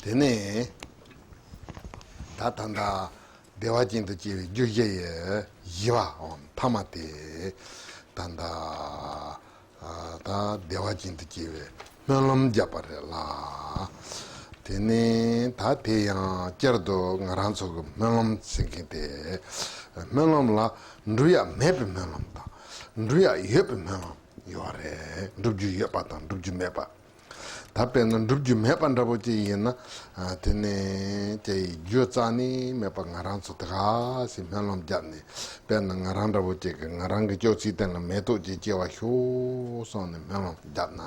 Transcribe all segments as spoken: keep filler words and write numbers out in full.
དེ་ནས་ད་ད་ལྟ་བདེ་བ་ཅན་དུ་སྐྱེ་བའི་རྒྱུ་བཞི་ཡི་བཞི་པའམ་ཐ་མ་དེ། ད་ལྟ་ད་བདེ་བ་ཅན་དུ་སྐྱེ་བའི་སྨོན་ལམ་བརྒྱབ་པ་རེད་ལ། དེ་ནས་ད་དེ་ཡང་བསྐྱར་དུ་ང་རང་ཚོ་གི་སྨོན་ལམ་ཟེར་མཁན་དེ། སྨོན་ལམ་ལ་འགྲུབ་ཡག་མེད་པའི་སྨོན་ལམ་དང་། འགྲུབ་ཡག་ཡོད་པའི་སྨོན་ལམ་ཡོད་རེད། འགྲུབ་རྒྱུ་ཡོད་པ་དང་འགྲུབ་རྒྱུ་མེད་པ། ད་དཔེར་ན་འགྲུབ་རྒྱུ་མེད་པ་འདྲ་པོ་ཅིག་ཡིན་ན། དེ་ནས་ཀྱི་རྒྱུ་རྩ་ནས་མེད་པ་ང་རང་ཚོ་དེ་ག་སེ་སྨོན་ལམ་བརྒྱབ་ནས། དཔེར་ན་ང་རང་འདྲ་པོ་ཅིག་གིས་ང་རང་གི་སྤྱོད་ཚུལ་སྟེང་ལ་མེ་ཏོག་ཅིག་སྐྱེ་བར་ཤོག་གསུངས་ནས་སྨོན་ལམ་བརྒྱབ་ན།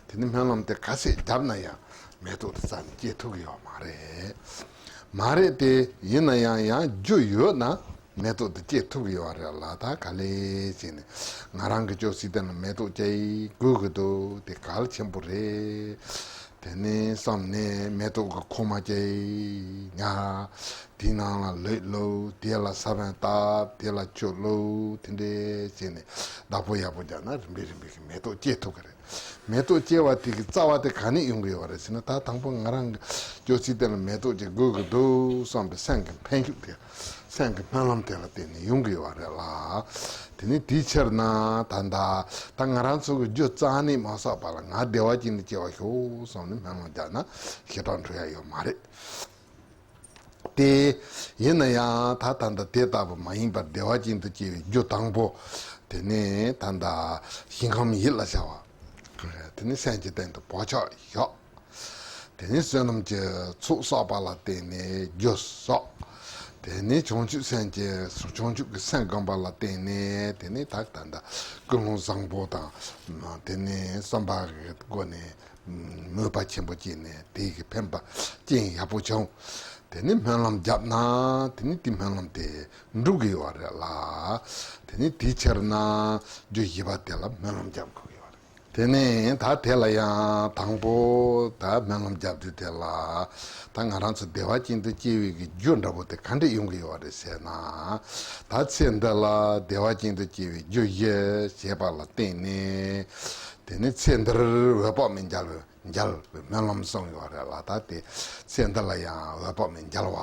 དེ་ནི་སྨོན་ལམ་དེ་ག་ཚད་བརྒྱབ་ན་ཡང་མེ་ཏོག་དེ་རྩ་ནས་སྐྱེ་ཐུབ་ཀྱི་ཡོད་མ་རེད། མ་རེད་དེ། ཡིན་ན་ཡང་ཡང་རྒྱུ་ཡོད་ན། མེ་ཏོག་དེ་སྐྱེ་ཐུབ་ཀྱི་ཡོད་རེད་ལ། ད་ག་ལེ་བྱས་ནས་ང་རང་གི་སྤྱོད་ཚུལ་སྟེང་ལ་མེ་ཏོག་སྐྱེ་དགོས་ཀྱི་འདུག་དེ་གལ་ཆེན་པོ་རེད། དེ་ནས་བསམ་ནས་མེ་ཏོག་གི་ཁུག་མ་སྐྱེ་ཉར། དེའི་ནང་ལ་ལུད་བླུགས། དེ་ལ་ས་བོན་བཏབ། དེ་ལ་ཆུ་བླུགས། དེ་འདྲས་བྱས་ནས་བདག་པོ་ཡག་པོ་རྒྱག་ན་རིམ་པས་རིམ་པས་ཀྱི་མེ་ཏོག་སྐྱེ་ཐུབ་ཀྱི་རེད། མེ་ཏོག་སྐྱེ་བ་དེ་གི་རྩ་བ་དེ་ག་ནས་ཡོང་གི་ཡོད་རེད་ཟེར་ན། ད་དང་པོ་ང་རང་གི་སྤྱོད་ཚུལ་དེ་ལ་མེ་ཏོག་ཅིག་དགོས་ཀྱི་འདུག་བསམ་པའི་སེམས་ཀྱི་འཕེན་ཤུགས་དེ། སེམས་ཀྱི་སྨོན་ལམ་དེ་ལ་བརྟེན་ནས་ཡོང་གི་ཡོད་རེད་ལ། དེ་ནི་དེའི་ཕྱིར་ན་ད་ལྟ་ད་ང་རང་ཚོ་གི་རྒྱུ་རྩ་ནས་མ་བསགས་པ་ལ། ང་བདེ་བ་ཅན་དུ་སྐྱེ་བར་ཤོག་བསམ་ནས་སྨོན་ལམ་བརྒྱབ་ན་ཞེ་དྲག་འགྲོ་ཡ་ཡོད་མ་རེད། དེ་ཡིན་ན་ཡང་ད་ད་ལྟ་དེ་ལྟ་བུ་མ་ཡིན་པར་བདེ་བ་ཅན་དུ་སྐྱེ་བའི་རྒྱུ་དང་པོ། དེ་ནས་ད་ལྟ་ཞིང་ཁམས་ཡིད་ལ་བྱ་བ། དེ་ནས་སེམས་ཀྱི་སྟེང་དུ་བག་ཆགས་བཞག་དེ་ནས་བསོད་ནམས་ཀྱི་ཚོགས་བསགས་པ་ལ་བརྟེན་ནས་རྒྱུ་བསགས། དེ་ནས་བྱང་ཆུབ་སེམས་ཀྱི་བྱང་ཆུབ་ཀྱི་སེམས་སྒོམ་པ་ལ་བརྟེན་ནས། དེ་ནས་ད་ད་ལྟ་ཀུན་སློང་བཟང་པོ་དང་། དེ་ནས་བསམ་པ་གི་སྒོ་ནས་མོས་པ་ཆེན་པོ་སྐྱེས་ནས་དེ་གི་འཕེན་པ་རྐྱེན་ཡག་པོ་བྱུང་། དེ་ནི་སྨོན་ལམ་བརྒྱབ་ན་དེ་ནི་དེ་སྨོན་ལམ་དེ་འགྲུབ་ཀྱི་ཡོད་རེད་ལ། དེ་ནི་དེའི་ཕྱིར་ན་རྒྱུ་བཞི་པ་དེ་ལ་སྨོན་ལམ་བརྒྱབ་དགོས་ཀྱི་ཡོད་རེད། དེ་ནས་ད་དེ་ལ་ཡང་དང་པོ་ད་སྨོན་ལམ་བརྒྱབ་དུས་དེ་ལ། ད་ང་རང་ཚོ་བདེ་བ་ཅན་དུ་སྐྱེ་བའི་གི་རྒྱུ་འདྲ་པོ་དེ་ག་འདྲས་ཡོང་གི་ཡོད་རེད་ཟེར་ན། ད་ཚེ་འདི་ལ་བདེ་བ་ཅན་དུ་སྐྱེ་བའི་རྒྱུ་བཞི་བྱས་པ་ལ་བརྟེན་ནས། དེ་ནི་ཚེ་འདིར་འོད་དཔག་མེད་མཇལ་བའི་མཇལ་བའི་སྨོན་ལམ་གསུངས་ཡོད་རེད་ལ། ད་དེ་ཚེ་འདི་ལ་ཡང་འོད་དཔག་མེད་མཇལ་བ་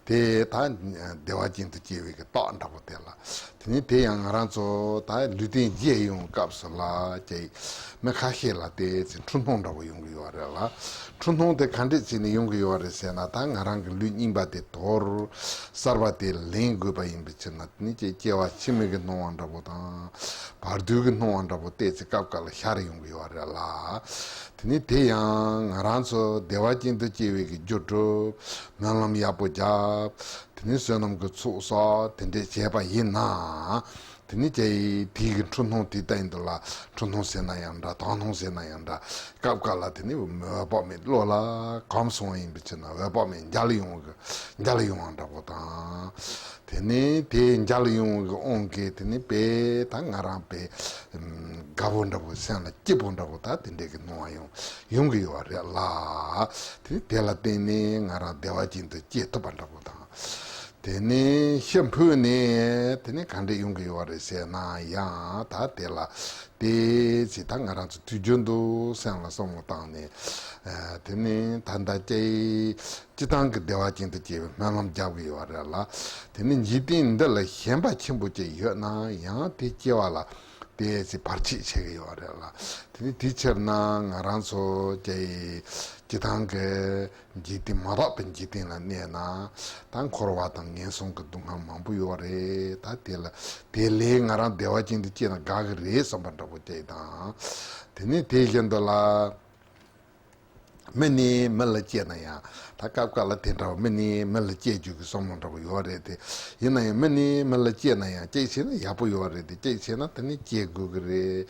དེ་ད་བདེ་བ་ཅན་དུ་སྐྱེ་བའི་གི་རྟགས་འདྲ་པོ་དེ་ལ། དེ་ནས་དེ་ཡང་ང་རང་ཚོ་ད་ལུས་རྟེན་བརྗེས་ཡོང་སྐབས་སུ་ལ་ཀྱེ་མི་ཁ་ཤས་ལ་དེ་ཚེ་འཁྲུལ་སྣང་འདྲ་པོ་ཡོང་གི་ཡོད་རེད་ལ། འཁྲུལ་སྣང་དེ་ག་འདྲས་བྱས་ནས་ཡོང་གི་ཡོད་རེད་ཟེར་ན། ད་ང་རང་གི་ལུས་རྙིང་པ་དེ་དོར། གསར་པ་དེ་ལེན་དགོས་པ་ཡིན་པའི་ཕྱིར་ན། དེ་ནས་ཀྱེ་སྐྱེ་བ་ཕྱི་མའི་གི་སྣང་བ་འདྲ་པོ་དང་། བར་དོའི་གི་སྣང་བ་འདྲ་པོ་ཏོག་ཙམ་སྐབས་སྐབས་ལ་ཤར་ཡོང་གི་ཡོད་རེད་ལ། དེ་ནས་དེ་ཡང་ང་རང་ཚོ་བདེ་བ་ཅན་དུ་སྐྱེ་བའི་གི་རྒྱུ་སྒྲུབ། སྨོན་ལམ་ཡག་པོ་བརྒྱབ། དེ་ནས་བསོད་ནམས་ཀྱི་ཚོགས་བསགས། དེ་འདྲས་བྱས་པ་ཡིན་ན། དེ་ནས་ཀྱེ་དེའི་གི་འཁྲུལ་སྣང་དེ་སྟེང་དུ་ལ། འཁྲུལ་སྣང་ཟེར་ན་ཡང་འདྲ། དག་སྣང་ཟེར་ན་ཡང་འདྲ། སྐབས་འགའ་ལ་དེ་ནི་འོད་དཔག་མེད་བློ་ལ་གོམས་སོང་བ་ཡིན་པའི་ཕྱིར་ན། འོད་དཔག་མེད་མཇལ་ཡོང་གི་མཇལ་ཡོང་བ་འདྲ་པོ་དང་། དེ་ནས་དེ་མཇལ་ཡོང་གི་དབང་གིས་དེ་ནི་དཔེ་ད་ང་རང་དཔེ་དགའ་པོ་འདྲ་པོ། སེམས་ལ་སྐྱིད་པོ་འདྲ་པོ། ད་དེ་འདྲའི་གི་སྣང་བ་ཡོང་ཡོང་གི་ཡོད་རེད་ལ། དེ་དེ་ལ་བརྟེན་ནས་ང་རང་བདེ་བ་ཅན་དུ་སྐྱེ་ཐུབ་པ་འདྲ་པོ་དང་། དེ་ནས་ཤི་འཕོས་ནས་དེ་ནས་ག་འདྲས་ཡོང་གི་ཡོད་རེད་ཟེར་ན། ཡང་ད་དེ་ལ་དེ་ཚེ་ད་ང་རང་ཚོ་དུས་རྒྱུན་དུ་སེམས་ལ་བསམ་བློ་བཏང་ནས། ཨ། དེ་ནས་ད་ལྟ་ཀྱེ་སྤྱིར་བཏང་གི་བདེ་བ་ཅན་དུ་སྐྱེ་བའི་སྨོན་ལམ་རྒྱག་གི་ཡོད་རེད་ལ། དེ་ནས་འཇིག་རྟེན་འདི་ལ་ཞེན་པ་ཆེན་པོ་ཅིག་ཡོད་ན་ཡང་དེ་སྐྱེ་བ་ལ་དེ་ཚེ་བར་ཆད་བྱེད་ཀྱི་ཡོད་རེད་ལ། དེ་ནས་དེའི་ཕྱིར་ན་ང་རང་ཚོ་ཀྱེ་སྤྱིར་བཏང་གི་འཇིག་རྟེན་མ་དག་པའི་འཇིག་རྟེན་ལ་གནས་ན། ད་འཁོར་བ་དང་ངན་སོང་གི་སྡུག་བསྔལ་མང་པོ་ཡོད་རེད། ད་དེ་ལ་དེ་ལས་ང་རང་བདེ་བ་ཅན་དུ་སྐྱེས་ན་དགའ་གི་རེད་བསམ་པ་འདྲ་པོ་ཅིག་དང་། དེ་ནས་དེ་བཞིན་དུ་ལ་མི་ནས་མི་ལ་སྐྱེས་ན་ཡང་། ད་སྐབས་འགའ་ལ་དེ་འདྲ་བ་མི་ནས་མི་ལ་སྐྱེ་རྒྱུ་གི་བསམ་བློ་འདྲ་པོ་ཡོད་རེད་དེ། ཡིན་ན་ཡང་མི་ནས་མི་ལ་སྐྱེས་ན་ཡང་གཅིག་བྱས་ན་ཡག་པོ་ཡོད་རེད་དེ། གཅིག་བྱས་ན་དེ་ནས་སྐྱེ་དགོས་གི་རེད།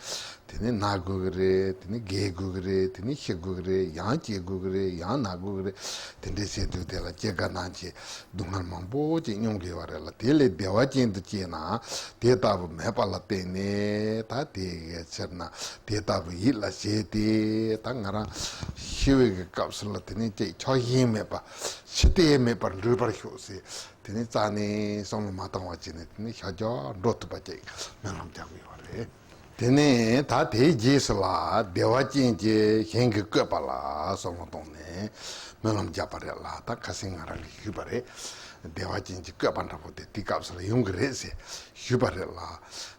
དེ་ནས་ན་དགོས་གི་རེད། དེ་ནས་རྒས་དགོས་གི་རེད། དེ་ནས་ཤི་དགོས་གི་རེད། ཡང་སྐྱེ་དགོས་གི་རེད། ཡང་ན་དགོས་གི་རེད། དེ་འདྲས་བྱེད་དུས་དེ་ལ་སྐྱེ་རྒ་ན་འཆི་སྡུག་བསྔལ་མང་པོ་ཅིག་མྱོང་གི་ཡོད་རེད་ལ། དེ་ལས་བདེ་བ་ཅན་དུ་སྐྱེས་ན་དེ་ལྟ་བུ་མེད་པ་ལ་བརྟེན་ནས། ད་དེ་གའི་ཕྱིར་ན་དེ་ལྟ་བུ་ཡིད་ལ་བྱས་ཏེ། ད་ང་རང་ཤི་བའི་གི་སྐབས་སུ་ལ་དེ་ནས་ཅིག་ཆགས་ཞེན་མེད་པ། འཆི་ལྟས་མེད་པར་འགྲུབ་པར་ཤོག་ཟེར། དེ་ནས་རྩ་ནས་བསམ་བློ་མ་བཏང་བ་བྱས་ནས་དེ་ནས་ཤར་རྒྱག་འགྲོ་ཐུབ་པ་ཅིག་སྨོན་ལམ་རྒྱག་གི་ཡོད་རེད། དེ་ནས་ད་དེའི་རྗེས་སུ་ལ་བདེ་བ་ཅན་གྱིས་གཞན་གྱི་བཀོད་པ་ལ་བསམ་བློ་བཏང་ནས་སྨོན་ལམ་བརྒྱབ་པ་རེད་ལ། ད་ཁ་སང་ང་རང་གིས་ཞུས་པ་རེད། བདེ་བ་ཅན་གྱིས་བཀོད་པ་འདྲ་པོ་དེ་དེའི་སྐབས་སུ་ལ་ཡོང་གི་རེད་ཟེར་ཞུས་པ་རེད་ལ།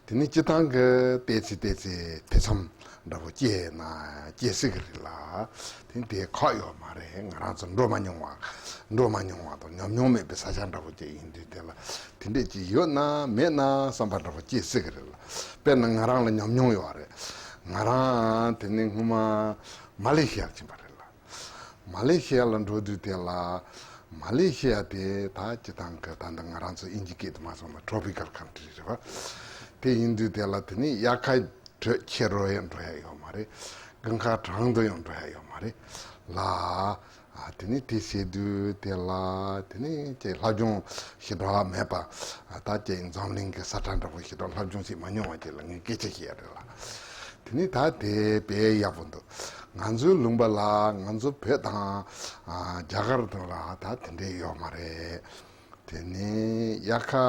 དེ་ནས་སྤྱིར་བཏང་གི་བལྟས་ཚེ་བལྟས་ཚེ་ཐེ་ཚོམ་འདྲ་པོ་སྐྱེས་ན་སྐྱེ་སྲིད་ཀྱི་རེད་ལ། དེ་དེ་ཁག་ཡོད་མ་རེད། ང་རང་ཚོ་འགྲོ་མ་མྱོང་བ། འགྲོ་མ་མྱོང་བ་དང་ཉམས་མྱོང་མེད་པའི་ས་ཆ་འདྲ་པོ་ཅིག་ཡིན་དུས་དེ་ལ་དེ་འདྲས་ཅིག་ཡོད་ན་མེད་ན་བསམ་པ་འདྲ་པོ་སྐྱེ་སྲིད་ཀྱི་རེད་ལ། དཔེར་ན་ང་རང་ལ་ཉམས་མྱོང་ཡོད་རེད། ང་རང་དེ་ནས་སྔོན་མ་མ་ལེ་ཤི་ཡར་ཕྱིན་པ་རེད་ལ། མ་ལེ་ཤི་ཡ་ལ་འགྲོ་དུས་དེ་ལ། མ་ལེ་ཤི་ཡ་དེ་ད་སྤྱིར་བཏང་གི་ད་ལྟ་ང་རང་ཚོ་དབྱིན་ཇི་སྐད་དུ་མ་སོང་ན་ཊོ་པི་ཀལ་ཁན་ཊི་རི་རེད་པ། དེ་ཡིན་དུས་དེ་ལ་དེ་ནི་དབྱར་ཁ་དྲོད་ཆེ་རུ་ཡང་འགྲོ་ཡ་ཡོད་མ་རེད། དགུན་ཁ་གྲང་དུ་ཡང་འགྲོ་ཡ་ཡོད་མ་རེད་ལ། ཨ། དེ་ནི་དེ་བྱེད་དུས་དེ་ལ་དེ་ནི་ཅིག་སློབ་སྦྱོང་ཞེ་དྲག་མེད་པ། ཨ། ད་ཅིག་འཛམ་གླིང་གི་ས་ཁྲ་འདྲ་པོ་ཞེ་དྲག་སློབ་སྦྱོང་བྱེད་མ་མྱོང་བ་ཅིག་ལ་ངས་སྐད་ཆ་བཤད་ཡ་རེད་ལ། དེ་ནི་ད་དེ་དཔེ་ཡག་པོ་འདུག་ང་ཚོའི་ལུང་པ་ལ་ང་ཚོ་བོད་དང་། ཨ། རྒྱ་གར་དང་ལ་ད་དེ་འདྲས་ཡོད་མ་རེད། དེ་ནས་དབྱར་ཁ་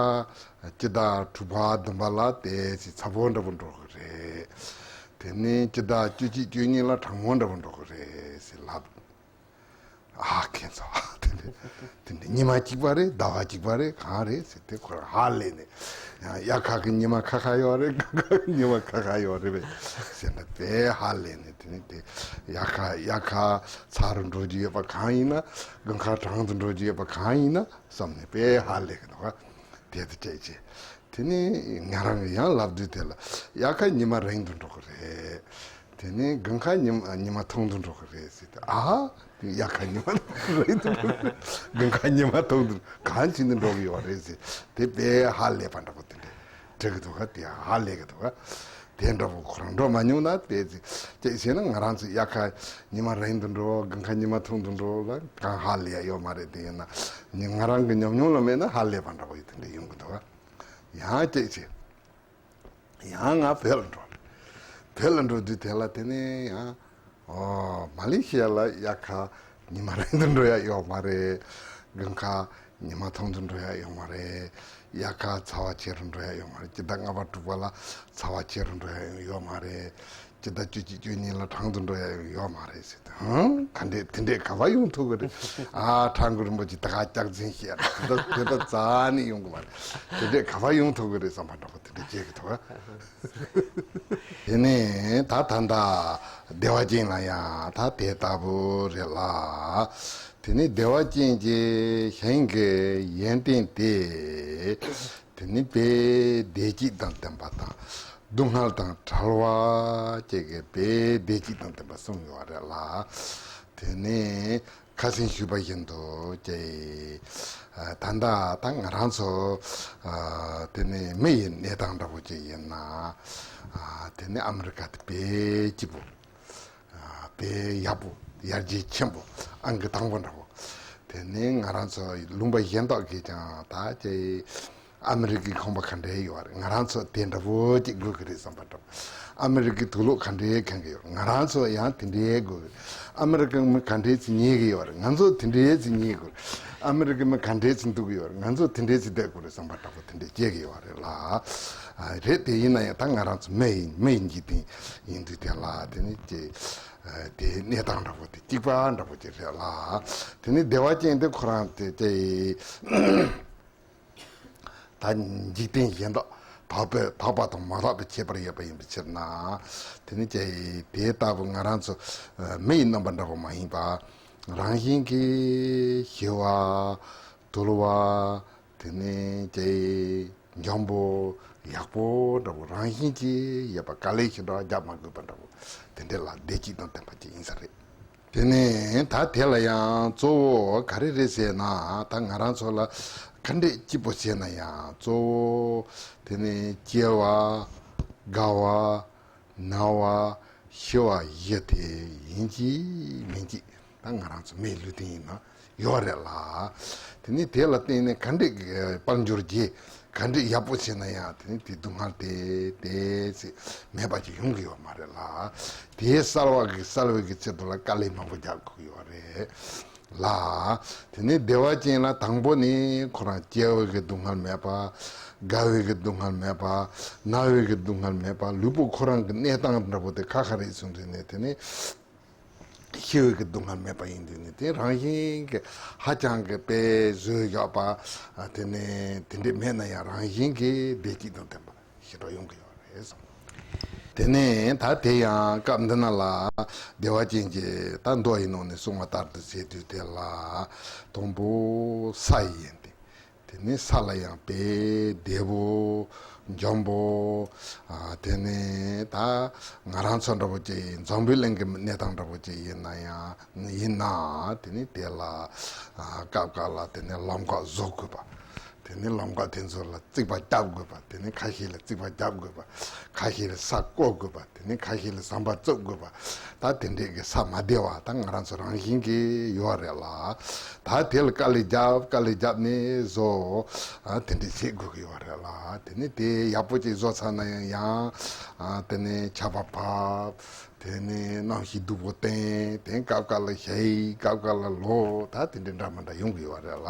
སྤྱི་ཟླ་དྲུག་པ་བདུན་པ་ལ་དེ་ཚེ་ཚ་པོ་འདྲ་པོ་འགྲོ་གི་རེད། དེ་ནས་སྤྱི་ཟླ་བཅུ་གཅིག་བཅུ་གཉིས་ལ་གྲང་མོ་འདྲ་པོ་འགྲོ་གི་རེད་ཟེར་ལབ། ཨ། ཁྱེད་ཚོ་དེ་འདྲ་དེ་འདྲ་ཉི་མ་གཅིག་པ་རེད། ཟླ་བ་གཅིག་པ་རེད། གང་རེད་ཟེར་དེ་ཁོ་རང་ཧ་ལས་ནས། ཡང་དབྱར་ཁ་གི་ཉི་མ་ཁ་ཁ་ཡོད་རེད། དགུན་ཁ་གི་ཉི་མ་ཁ་ཁ་ཡོད་རེད་པས་ཟེར་ནས་དཔེ་ཧ་ལས་ནས། དེ་ནས་དེ་དབྱར་ཁ་དབྱར་ཁ་ཚ་རུ་འགྲོ་རྒྱུ་ཡོད་པ་གང་ཡིན་ན། དགུན་ཁ་གྲང་དུ་འགྲོ་རྒྱུ་ཡོད་པ་གང་ཡིན་ན། བསམ་ནས་དཔེ་ཧ་ལས་ཀྱི་འདུག་ག་དེ་དེ་སྐད་ཆ། དེ་ནས་ང་རང་གིས་ཡང་ལབ་དུས་དེ་ལ། དབྱར་ཁ་ཉི་མ་རིང་དུ་འགྲོ་གི་རེད། དེ་ནས་དགུན་ཁ་ཉི་མ་ཉི་མ་ཐུང་དུ་འགྲོ་གི་རེད་ཟེར་ཏེ། ཨ། དབྱར་ཁ་ཉི་མ་རིང་དུ་འགྲོ་གི་རེད། དགུན་ཁ་ཉི་མ་ཐུང་དུ་གང་བྱས་ནས་འགྲོ་གི་ཡོད་རེད་ཟེར། དེ་དཔེ་ཧ་ལས་པ་འདྲ་པོ་དེ་འདྲ་འགྲིག་གི་འདུག་ག་དེ་ཧ་ལས་ཀྱི་འདུག་ག་དེ་འདྲ་པོ་ཁོ་རང་འགྲོ་མ་མྱོང་ན་དཔེ་ཅིག་ཅིག་བྱས་ན། ང་རང་ཚོ་དབྱར་ཁ་ཉི་མ་རིང་དུ་འགྲོ། དགུན་ཁ་ཉི་མ་ཐུང་དུ་འགྲོ་ལ་གང་ཧ་ལས་ཡ་ཡོད་མ་རེད། དེ་ཡིན་ན་ང་རང་གི་ཉམས་མྱོང་ལ་མེད་ན་ཧ་ལས་པ་འདྲ་པོ་ཡི་དེ་འདྲ་ཡོང་གི་འདུག་ག་ཡང་སྐྱེས་ཆེ། ཡང་ང་བོད་ལ་འགྲོ། བོད་ལ་འགྲོ་དུས་དེ་ལ་དེ་ནས་ཡང་། ཨོ། མ་ལེ་ཤི་ཡ་ལ་དབྱར་ཁ་ཉི་མ་རིང་དུ་འགྲོ་ཡ་ཡོད་མ་རེད། དགུན་ཁ་ཉི་མ་ཐུང་དུ་འགྲོ་ཡ་ཡོད་མ་རེད། དབྱར་ཁ་ཚ་བ་ཆེ་རུ་འགྲོ་ཡ་ཡོད་མ་རེད། སྤྱི་ཟླ་ལྔ་པ་དྲུག་པ་ལ་ཚ་བ་ཆེ་རུ་འགྲོ་ཡ་ཡོད་མ་རེད། སྤྱི་ཟླ་བཅུ་གཅིག་བཅུ་གཉིས་ལ་གྲང་དུ་འགྲོ་ཡ་ཡོད་མ་རེད་ཟེར་ཏེ། ཧང་། ག་འདྲས་དེ་འདྲས་ག་པར་ཡོང་ཐུབ་ཀྱི་རེད། ཨ། ཁྲ་འགུ་རིན་པོ་ཆེ་ད་ག་སྐྱག་རྫུན་བཤད་ཡ་དེ་ད་དེ་ད་རྩ་ནས་ཡོང་གི་མ་རེད། དེ་འདྲས་ག་པར་ཡོང་ཐུབ་ཀྱི་རེད་བསམ་པ་འདྲ་པོ་དེ་འདྲས་སྐྱེ་གི་འདུག་ག་དེ་ནས་ད་ད་ལྟ་བདེ་བ་ཅན་ལ་ཡང་ད་དེ་ལྟ་བུ་རེད་ལ། དེ་ནས་བདེ་བ་ཅན་གྱི་གཞན་གྱི་ཡོན་ཏན་དེ། དེ་ནི་དཔེ་བདེ་སྐྱིད་དང་ལྡན་པ་དང་། སྡུག་བསྔལ་དང་བྲལ་བ་བཅས་ཀྱི་དཔེ་བདེ་སྐྱིད་དང་ལྡན་པ་གསུངས་ཡོད་རེད་ལ། དེ་ནི་ཁ་སང་ཞུས་པ་བཞིན་དུ་ཀྱེ། ད་ལྟ་ད་ང་རང་ཚོ་དེ་ནི་མི་ཡི་གནས་སྟངས་འདྲ་པོ་ཅིག་ཡིན་ན། དེ་ནི་ཨ་མི་རི་ཀ་དེ་དཔེ་སྐྱིད་པོ། དཔེ་ཡག་པོ། ཡར་རྒྱས་ཆེན་པོ། ཨང་ཀི་དང་པོ་འདྲ་པོ། དེ་ནས་ང་རང་ཚོ་ལུང་པ་གཞན་དག་གིས་ཀྱང་ད་ཀྱེ། ཨ་མི་རི་ཀའི་ཁང་པ་ག་འདྲའི་ཡོད་རེད། ང་རང་ཚོ་དེ་འདྲ་པོ་ཅིག་དགོས་ཀྱི་རེད་བསམ་པ་འདྲ་པོ། ཨ་མི་རི་ཀའི་དུག་སློག་ག་འདྲའི་གྱོན་གྱི་ཡོད་རེད། ང་རང་ཚོ་ཡང་དེ་འདྲའི་དགོས་ཀྱི་རེད། ཨ་མི་རི་ཀའི་མི་ག་འདྲའི་ཅིག་ཉལ་གྱི་ཡོད་རེད། ང་ཚོ་དེ་འདྲའི་ཅིག་ཉལ་དགོས་རེད། ཨ་མི་རི་ཀའི་མི་ག་འདྲའི་ཅིག་འདུག་གི་ཡོད་རེད། ང་ཚོ་དེ་འདྲའི་ཅིག་བསྡད་དགོས་རེད་བསམ་པ་འདྲ་པོ་དེ་འདྲའི་སྐྱེ་གི་ཡོད་རེད་ལ། རེད། དེ་ཡིན་ན་ཡང་ད་ང་རང་ཚོ་མི་ཡིན། མི་ཡི་འཇིག་རྟེན་ཡིན་དུས་དེ་ལ་དེ་ནི་ཀྱེ། དེའི་གནས་སྟངས་འདྲ་པོ་དེ་གཅིག་པ་འདྲ་པོ་ཅིག་རེད་ལ། དེ་ནི་བདེ་བ་ཅན་དེ་ཁོ་རང་དེ་དེ་ད་འཇིག་རྟེན་གཞན་དག་དག་པའི་དག་པ་དང་མ་དག་པའི་ཁྱད་པར་ཡོད་པ་ཡིན་པའི་ཕྱིར་ན། དེ་ནི་ཀྱེ་དེ་ལྟ་བུ་ང་རང་ཚོ་མི་ཡི་རྣམ་པ་འདྲ་པོ་མ་ཡིན་པ། རང་བཞིན་གྱིས་ཞི་བ། དུལ་བ། དེ་ནས་ཀྱེ་འཇམ་པོ། ཡག་པོ་འདྲ་པོ། རང་བཞིན་གྱིས་ཡོད་པ། དཀའ་ལས་ཞེ་དྲག་རྒྱག་མ་དགོས་པ་འདྲ་པོ། དེ་འདྲ་ལ་བདེ་སྐྱིད་དང་ལྡན་པ་ཅིག་ཡིན་ས་རེད། དེ་ནས་ད་དེ་ལ་ཡང་གཙོ་བོ་ག་རེ་རེད་ཟེར་ན། ད་ང་རང་ཚོ་ལ་ག་འདྲས་སྐྱིད་པོ་བྱས་ན་ཡང་གཙོ་བོ་དེ་ནི་སྐྱིད་པ། དགའ་བ། ན་བ། ཤི་བ་བཞི་དེ་ཡིན་གཅིག་མིན་གཅིག་ད་ང་རང་ཚོ་མིའི་ལུས་རྟེན་ཡིན་ན་ཡོད་རེད་ལ། དེ་ནི་དེ་ལ་བརྟེན་ནས་ག་འདྲས་དཔལ་འབྱོར་རྒྱས། ག་འདྲས་ཡག་པོ་བྱས་ན་ཡང་དེ་ནི་དེ་སྡུག་བསྔལ་དེ་དེ་ཚེ་མེད་པ་ཅིག་ཡོང་གི་ཡོད་མ་རེད་ལ། དེའི་གསལ་བ་གི་གསལ་བའི་གི་ཆེད་དུ་ལ་དཀའ་ལས་མང་པོ་རྒྱག་དགོས་ཀྱི་ཡོད་རེད། ལ། དེ་ནས་བདེ་བ་ཅན་ལ་དང་པོ་ནི་ཁོ་རང་སྐྱེ་བའི་གི་སྡུག་བསྔལ་མེད་པ། རྒ་བའི་གི་སྡུག་བསྔལ་མེད་པ། ན་བའི་གི་སྡུག་བསྔལ་མེད་པ། ལུས་པོ་ཁོ་རང་གི་གནས་སྟངས་འདྲ་པོ་དེ་ཁ་ཁ་རེད་གསུངས་དུས་ནས། དེ་ནས་ཤི་བའི་གི་སྡུག་བསྔལ་མེད་པ་ཡིན་དུས་ནས། དེ་རང་བཞིན་གྱི་ཧ་ཅང་གི་དཔེ་བཟོས་ཡོད་པ། དེ་ནས་དེ་འདྲས་མེད་ན་ཡང་རང་བཞིན་གྱི་བདེ་སྐྱིད་དང་ལྡན་པ་ཞེ་དྲག་ཡོང་གི་ཡོད་རེད་གསུངས། དེ་ནས་ད་དེ་ཡང་སྐབས་འདི་ན་ལ་བདེ་བ་ཅན་གྱིས་ད་མདོ་ཡི་ནང་ནས་གསུངས་པ་ལྟར་དུ་བྱེད་དུས་དེ་ལ། དང་པོ་ས་ཡི་ཡོན་ཏན། དེ་ནས་ས་ལ་ཡང་དཔེ་བདེ་པོ། འཇམ་པོ། ཨ། དེ་ནས་ད་ང་རང་ཚོ་འདྲ་པོ་ཅིག་འཛམ་བུའི་གླིང་གི་གནས་སྟངས་འདྲ་པོ་ཅིག་ཡིན་ན་ཡང་ཡིན་ན། དེ་ནས་དེ་ལ། ཨ། སྐབས་འགའ་ལ་དེ་ནས་ལམ་ཁ་བཟོ་དགོས་པ། དེ་ནས་ལམ་ཁ་དེ་ཚོ་ལ་རྩིག་པ་བརྒྱབ་དགོས་པ། དེ་ནས་ཁ་ཤས་ལ་རྩིག་པ་བརྒྱབ་དགོས་པ། ཁ་ཤས་ལ་ས་བརྐོ་དགོས་པ། དེ་ནས་ཁ་ཤས་ལ་ཟམ་པ་བཙུགས་དགོས་པ། ད་དེ་འདྲས་ཀྱི་ས་མ་བདེ་བ་ད་ང་རང་ཚོ་རང་བཞིན་གྱིས་ཡོད་རེད་ལ། ད་དེ་ལ་དཀའ་ལས་རྒྱབ། དཀའ་ལས་རྒྱབ་ནས་བཟོ། ཨ། དེ་འདྲས་བྱེད་དགོས་ཀྱི་ཡོད་རེད་ལ། དེ་ནས་དེ་ཡག་པོ་ཅིག་བཟོ་ཚར་ན་ཡང་། ཡང་། ཨ། དེ་ནས་ཆར་པ་བབས། དེ་ནས་གནམ་གཤིས་སྡུག་པོ་བསྟན། དེ་སྐབས་འགའ་ལ་ཞེད། སྐབས་འགའ་ལ་ལོག་ད་དེ་འདྲས་འདྲ་མི་འདྲ་ཡོང་གི་ཡོད་རེད་ལ།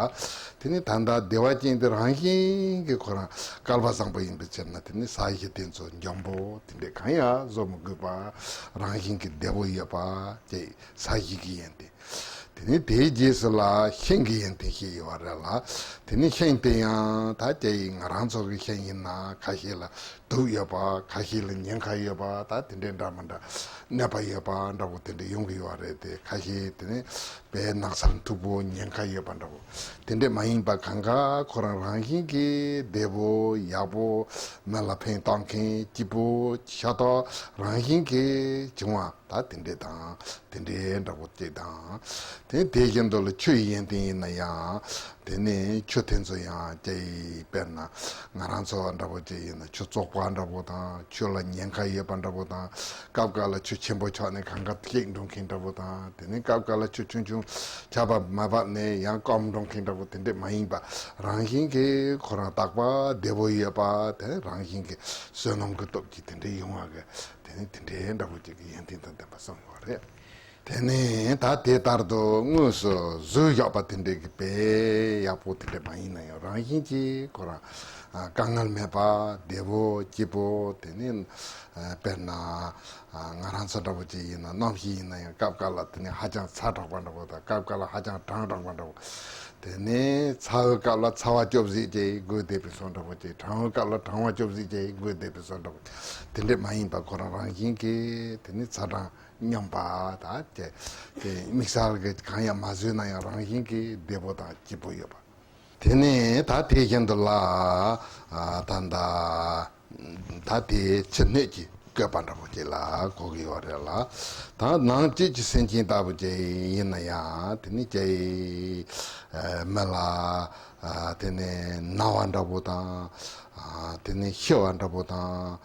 དེ་ནས་ད་ལྟ་བདེ་བ་ཅན་དེ་རང་བཞིན་གྱིས་ཁོ་རང་སྐལ་པ་བཟང་པོ་ཡིན་པའི་ཕྱིར་ན། དེ་ནས་ས་གཞི་དེ་ཚོ་འཇམ་པོ་དེ་འདྲས་གང་ཡང་བཟོ་མི་དགོས་པ། རང་བཞིན་གྱིས་བདེ་པོ་ཡོད་པ་ཅིག་ས་གཞི་གི་ཡོན་ཏན། དེ་ནས་དེའི་རྗེས་སུ་ལ་ཤིང་གི་ཡོན་ཏན་ཞིག་ཡོད་རེད་ལ། དེ་ནས་ཤིང་དེ་ཡང་ད་ཅིག་ང་རང་ཚོ་གི་ཤིང་ཡིན་ན་ཁ་ཤས་ལ་དུག་ཡོད་པ། ཁ་ཤས་ལ་ཉེན་ཁ་ཡོད་པ། ད་དེ་འདྲས་འདྲ་མི་འདྲ་གནོད་པ་ཡོད་པ་འདྲ་པོ་དེ་འདྲས་ཡོང་གི་ཡོད་རེད་དེ། ཁ་ཤས་དེ་ནས་དཔེ་ནགས་ཚལ་མཐུག་པོ་ཉེན་ཁ་ཡོད་པ་འདྲ་པོ་དེ་འདྲས་མ་ཡིན་པ། གང་ག་ཁོ་རང་རང་བཞིན་གྱིས་བདེ་པོ་ཡག་པོ། མི་ལ་ཕན་བཏགས་མཁན་སྐྱིད་པོ་ཤ་སྟག་རང་བཞིན་གྱིས་བྱུང་བ། ད་དེ་འདྲས་དང་། དེ་འདྲས་འདྲ་པོ་ཅིག་དང་། དེ་དེ་བཞིན་དུ་ལ་ཆུ་ཡི་ཡོན་ཏན་ཡིན་ན་ཡང་། དེ་ནས་ཆུ་དེ་ཚོ་ཡང་ཅིག་དཔེར་ན་ང་རང་ཚོ་འདྲ་པོ་ཅིག་ཡིན་ན་ཆུ་བཙོག་པ་འདྲ་པོ་དང་། ཆུ་ལ་ཉེན་ཁ་ཡོད་པ་འདྲ་པོ་དང་། སྐབས་འགའ་ལ་ཆུ་ཆེན་པོ་ཆགས་ནས་གང་ག་བཤིག་འགྲོ་མཁན་འདྲ་པོ་དང་། དེ་ནས་སྐབས་འགའ་ལ་ཆུ་ཆུང་ཆུང་ཆར་པ་མ་བབས་ནས་ཡང་སྐམ་འགྲོ་མཁན་འདྲ་པོ་དེ་འདྲས་མ་ཡིན་པ། རང་བཞིན་གྱིས་ཁོ་རང་རྟག་པ་བདེ་པོ་ཡོད་པ། དེ་རང་བཞིན་གྱིས་བསོད་ནམས་ཀྱི་སྟོབས་ཀྱིས་དེ་འདྲས་ཡོང་བ་གི། དེ་ནི་དེ་འདྲའི་འདྲ་པོ་ཅིག་གི་ཡོན་ཏན་དང་ལྡན་པ་གསུངས་ཡོད་རེད། དེ་ནི་ད་དེ་ལྟར་དུ་དངོས་སུ་བཟོས་བཞག་པ་དེ་འདྲའི་གི་དཔེ་ཡག་པོ་དེ་འདྲ་མ་ཡིན་ན་ཡང་། རང་བཞིན་གྱིས་ཁོ་རང་དཀའ་ངལ་མེད་པ། བདེ་པོ་སྐྱིད་པོ། དེ་ནི་དཔེར་ན་ང་རང་ཚོ་འདྲ་པོ་ཅིག་ཡིན་ན། གནམ་གཤིས་ཡིན་ན་ཡང་སྐབས་འགའ་ལ་དེ་ནི་ཧ་ཅང་ཚ་དྲགས་པ་འདྲ་པོ་དང་། སྐབས་འགའ་ལ་ཧ་ཅང་གྲང་དྲགས་པ་འདྲ་པོ། དེ་ནས་ཚ་བའི་སྐབས་ལ་ཚ་བ་སྐྱོབ་ཟིག་ཅིག་དགོས་བསྡད་པའི་བཟོ་འདྲ་པོ་ཅིག་གྲང་བའི་སྐབས་ལ་གྲང་བ་སྐྱོབ་ཟིག་ཅིག་དགོས་བསྡད་པའི་བཟོ་འདྲ་པོ། དེ་འདྲས་མ་ཡིན་པ་ཁོ་རང་རང་བཞིན་གྱིས་དེ་ནི་ཚ་གྲང་སྙོམས་པ། ད་དེ་དེ་དམིགས་བསལ་གྱི་གང་ཡང་མ་བཟོས་ན་ཡང་རང་བཞིན་གྱིས་བདེ་པོ་དང་སྐྱིད་པོ་ཡོད་པ། དེ་ནས་ད་དེ་བཞིན་དུ་ལ། ཨ། ད་ད་ད་དེ་ཕྱི་སྣོད་ཀྱི་བཀོད་པ་འདྲ་པོ་ཅིག་ལ་གོ་གི་ཡོད་རེད་ལ། ད་ནང་བཅུད་ཀྱི་སེམས་ཅན་ལྟ་བུ་ཅིག་ཡིན་ན་ཡང་། དེ་ནི་ཅིག་ཨ། མི་ལ། ཨ། དེ་ནས་ན་བ་འདྲ་པོ་དང་། ཨ། དེ་ནས་ཤི་བ་འདྲ་པོ་དང་།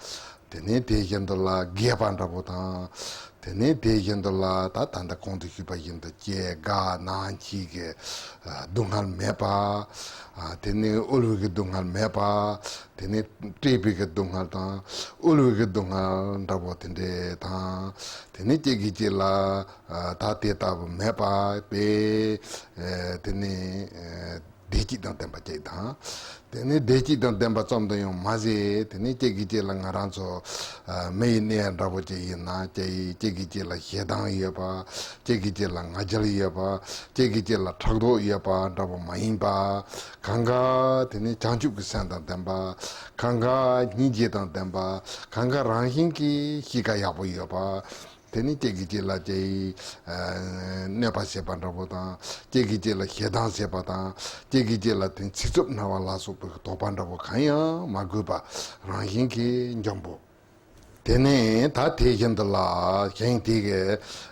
དེ་ནས་དེ་བཞིན་དུ་ལ་རྒས་པ་འདྲ་པོ་དང་། དེ་ནས་དེ་བཞིན་དུ་ལ་ད་ད་ལྟ་གོང་དུ་ཞུས་པ་བཞིན་དུ་སྐྱེ་རྒ་ན་འཆི་གི་སྡུག་བསྔལ་མེད་པ། དེ་ནས་དབུལ་བའི་གི་སྡུག་བསྔལ་མེད་པ། དེ་ནས་བཀྲེས་པའི་གི་སྡུག་བསྔལ་དང་དབུལ་བའི་གི་སྡུག་བསྔལ་འདྲ་པོ་དེ་འདྲས་དང་། དེ་ནས་གཅིག་གིས་གཅིག་ལ་ད་དེ་ལྟ་བུ་མེད་པ་དཔེ། དེ་ནས་བདེ་སྐྱིད་དང་ལྡན་པ་ཅིག་དང་། དེ་ནས་བདེ་སྐྱིད་དང་ལྡན་པ་ཙམ་དུ་ཡང་མ་ཟད། དེ་ནས་གཅིག་གིས་གཅིག་ལ་ང་རང་ཚོ་མི་ཡི་གནས་འདྲ་པོ་ཅིག་ཡིན་ན། གཅིག་གིས་གཅིག་ལ་ཞེ་སྡང་ཡོད་པ། གཅིག་གིས་གཅིག་ལ་ང་རྒྱལ་ཡོད་པ། གཅིག་གིས་གཅིག་ལ་ཕྲག་དོག་ཡོད་པ་འདྲ་པོ་མ་ཡིན་པ། གང་ག་དེ་ནས་བྱང་ཆུབ་ཀྱི་སེམས་དང་ལྡན་པ། གང་ག་སྙིང་རྗེ་དང་ལྡན་པ། གང་ག་རང་བཞིན་གྱིས་གཤིས་ཀ་ཡག་པོ་ཡོད་པ། དེ་ནི་གཅིག་གིས་གཅིག་ལ་ཅིག་ཨ། གནོད་པ་བྱེད་པ་འདྲ་པོ་དང་། གཅིག་གིས་གཅིག་ལ་ཞེ་སྡང་བྱེད་པ་དང་། གཅིག་གིས་གཅིག་ལ་དེ་ཚིག་རྩུབ་སྨྲ་བ་ལ་སོགས་པའི་དོགས་པ་འདྲ་པོ་གང་ཡང་མ་དགོས་པ། རང་བཞིན་གྱིས་འཇམ་པོ། དེ་ནས་ད་དེ་བཞིན་དུ་ལ་ཞིང་དེ་གི་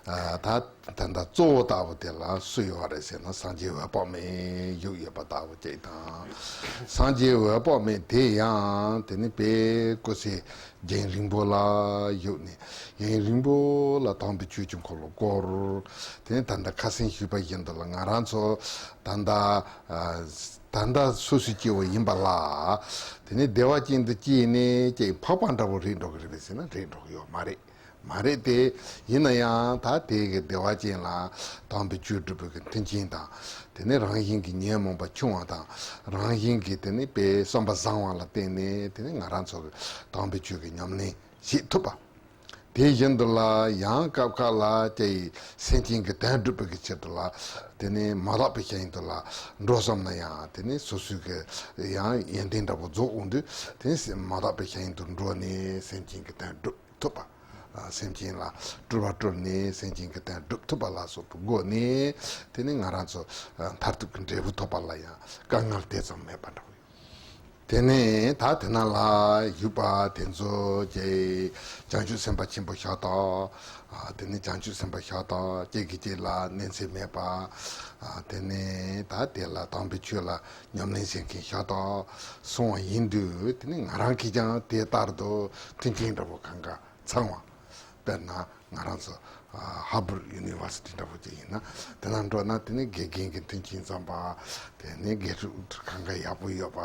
ཨ། ད་ད་ལྟ་གཙོ་བོ་ལྟ་བུ་དེ་ལ་སུ་ཡོད་རེད་ཟེར་ན། སངས་རྒྱས་འོད་དཔག་མེད་བཞུགས་ཡོད་པ་ལྟ་བུ་ཅིག་དང་། སངས་རྒྱས་འོད་དཔག་མེད་དེ་ཡང་དེ་ནི་དཔེ་སྐུ་ཚེ་རྒྱུན་རིང་པོ་ལ་བཞུགས་ནས། རྒྱུན་རིང་པོ་ལ་དོན་དུ་ཆོས་ཀྱི་འཁོར་ལོ་བསྐོར། དེ་ནས་ད་ལྟ་ཁ་སང་ཞུས་པ་བཞིན་དུ་ལ་ང་རང་ཚོ་ད་ལྟ་ཨ། ད་ལྟ་སོ་སོའི་སྐྱེ་བོ་ཡིན་པ་ལ། དེ་ནས་བདེ་བ་ཅན་དུ་སྐྱེས་ནས་ཀྱང་འཕགས་པ་འདྲ་པོ་རེད་འགྲོ་གི་རེད་པས་ཟེར་ན། རེད་འགྲོ་གི་ཡོད་མ་རེད། མ་རེད་དེ། ཡིན་ན་ཡང་ད་དེ་གི་བདེ་བ་ཅན་ལ་དམ་པའི་ཆོས་སྒྲུབ་པའི་གི་མཐུན་རྐྱེན་དང་། དེ་ནས་རང་བཞིན་གྱི་ཉོན་མོངས་པ་ཆུང་བ་དང་། རང་བཞིན་གྱི་དེ་ནས་དཔེ་བསམ་པ་བཟང་བ་ལ་བརྟེན་ནས་དེ་ནས་ང་རང་ཚོ་གི་དམ་པའི་ཆོས་ཀྱི་ཉམས་ལེན་བྱེད་ཐུབ་པ། དེ་བཞིན་དུ་ལ་ཡང་སྐབས་ཁག་ལ་ཀྱེ་ཡི་སེམས་ཅན་གྱི་དོན་སྒྲུབ་པའི་གི་ཆེད་དུ་ལ། དེ་ནས་མ་དག་པའི་ཤ་ཡིན་དུ་ལ་འགྲོ་བསམ་ན་ཡང་། དེ་ནས་སོ་སོའི་གི་ཡང་ཡོན་ཏན་འདྲ་པོ་རྫོགས་འོང་དུས། དེ་ནས་མ་དག་པའི་ཤ་ཡིན་དུ་འགྲོ་ནས་སེམས་ཅན་གྱི་དོན་སྒྲུབ་ཐུབ་པ། ཨ། སེམས་ཅན་ལ་སྤྲུལ་པ་སྤྲུལ་ནས་སེམས་ཅན་གྱི་དོན་སྒྲུབ་ཐུབ་པ་ལ་སོགས་པའི་སྒོ་ནས། དེ་ནས་ང་རང་ཚོ་མཐར་ཐུག་གི་འབྲས་བུ་ཐོབ་པ་ལ་ཡང་དཀའ་ངལ་དེ་ཙམ་མེད་པ་འདྲ་བོ་ཡོད། དེ་ནས་ད་དེ་ན་ལ་བཞུགས་པ་དེ་ཚོ་ཀྱེ་བྱང་ཆུབ་སེམས་དཔའ་ཆེན་པོ་ཤ་སྟག། ཨ། དེ་ནས་བྱང་ཆུབ་སེམས་དཔའ་ཤ་སྟག་ཀྱེ་གི་ཀྱེ་ལ་གནས་ཚད་མེད་པ། ཨ། དེ་ནས་ད་དེ་ལ་དམ་པའི་ཆོས་ལ་ཉམས་ལེན་བྱེད་མཁན་ཤ་སྟག་སོང་བ་ཡིན་དུས། དེ་ནས་ང་རང་གིས་ཀྱང་དེ་ལྟར་དུ་མཐུན་རྐྱེན་འདྲ་པོ་གང་ག་ཚང་བ། དཔེར་ན་ང་རང་ཚོ་ཧར་བར་ཌི་ཡུ་ནི་ཝར་སི་ཊི་འདྲ་པོ་ཅིག་ཡིན་ན། དེ་ན་འགྲོ་ན་དེ་ནི་དགེ་རྒན་གྱི་མཐུན་རྐྱེན་ཙམ་པ། དེ་ནི་དགེ་ཕྲུག་གང་ག་ཡག་པོ་ཡོད་པ།